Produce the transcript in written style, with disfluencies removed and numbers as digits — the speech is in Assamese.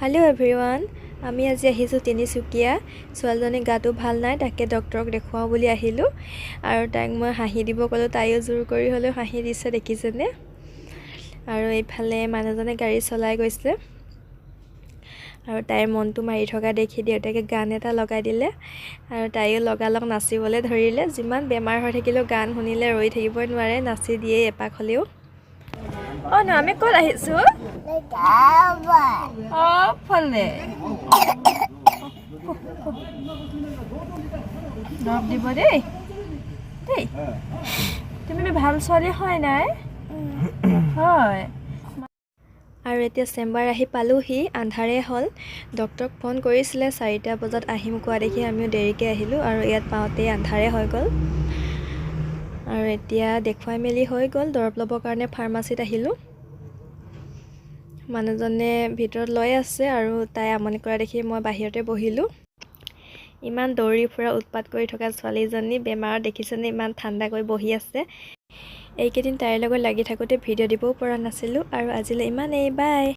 হেল্ল' এভৰিৱান, আমি আজি আহিছোঁ তিনিচুকীয়া। ছোৱালীজনীৰ গাটো ভাল নাই, তাকে ডক্টৰক দেখুৱাওঁ বুলি আহিলোঁ। আৰু তাইক মই হাঁহি দিব ক'লোঁ, তাইও জোৰ কৰি হ'লেও হাঁহি দিছে, দেখিছেনে? আৰু এইফালে মানুহজনে গাড়ী চলাই গৈছে আৰু তাইৰ মনটো মাৰি থকা দেখি দেউতাকে গান এটা লগাই দিলে আৰু তাইও লগালগ নাচিবলৈ ধৰিলে। যিমান বেমাৰ হৈ থাকিলেও গান শুনিলে ৰৈ থাকিবই নোৱাৰে, নাচি দিয়েই এপাক হ'লেও। অঁ ন, আমি ক'ত আহিছোঁ? অঁ, ফালে দৰৱ দিব দেই দেই। তুমি ভাল ছোৱালী হয় নাই? হয়। আৰু এতিয়া চেম্বাৰ আহি পালোহি, আন্ধাৰে হ'ল। ডক্টৰক ফোন কৰিছিলে, 4টা বজাত আহিম কোৱা দেখি আমিও দেৰিকৈ আহিলোঁ আৰু ইয়াত পাওঁতেই আন্ধাৰে হৈ গ'ল। আৰু এতিয়া দেখুৱাই মেলি হৈ গ'ল, দৰৱ ল'বৰ কাৰণে ফাৰ্মাচীত আহিলোঁ। মানুহজনে ভিতৰত লৈ আছে আৰু তাই আমনি কৰা দেখি মই বাহিৰতে বহিলোঁ। ইমান দৌৰি ফুৰা, উৎপাত কৰি থকা ছোৱালীজনী বেমাৰত দেখিছেনে ইমান ঠাণ্ডাকৈ বহি আছে। এইকেইদিন তাইৰ লগত লাগি থাকোঁতে ভিডিঅ' দিবও পৰা নাছিলোঁ। আৰু আজিলৈ ইমানেই, বাই।